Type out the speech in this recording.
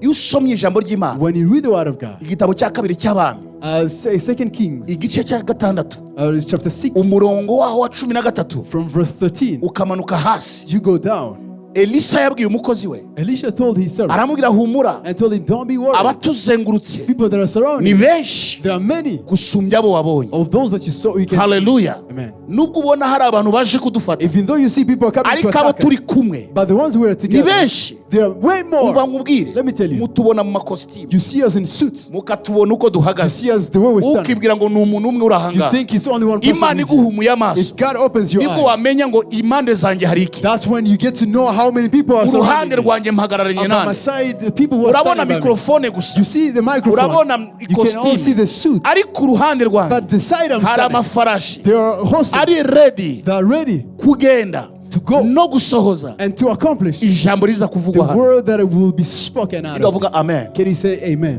iyo usomye ijambo ry'Imana, when you read the word of God, igitabo cya kabiri cy'Abami, say 2 Kings, igice cya gatandatu, chapter 6, umurongo waho wa 13, from verse 13, ukamanuka hasi, you go down. Elisa yabwiye umukozi we, Elisha told his servant, aramubwira humura, and told him, don't be worried. abatuzengurutse People that are surrounding ni you, benshi there are many gusumbya abo wabonye. of those that you saw. You can Hallelujah. see. Amen. Nubwo ubona hari abantu baje kudufata, Even though you see people coming to ariko abo attack turi us, kumwe but the ones who are ni together, benshi. there are way Umva more. nkubwire, Let me tell you, mutubona mu makositimu, you see us in suits, mukatubona uko you duhagaze, see us the way we stand. ukibwira ngo ni umuntu umwe You urahanga. think it's only one person. Imana who's here. iguhumuye amaso, If God opens your nibwo eyes, wamenya ngo impande zanjye hari iki, that's when you get to know how many people are uruhande surrounding me. rwanjye mpagararanye On my nande. side, the people who are Urabona standing by me. mikrofone gusa, You see the microphone. urabona You can all see ikositimu, the suit. ariko uruhande rwanjye But the side I'm hari standing, amafarashi there are horses ari ready that are ready kugenda to go no gusohoza and to accomplish ijambo riza the kuvugwa hano. word that will be spoken out of. Ndavuga amen. Can you say amen?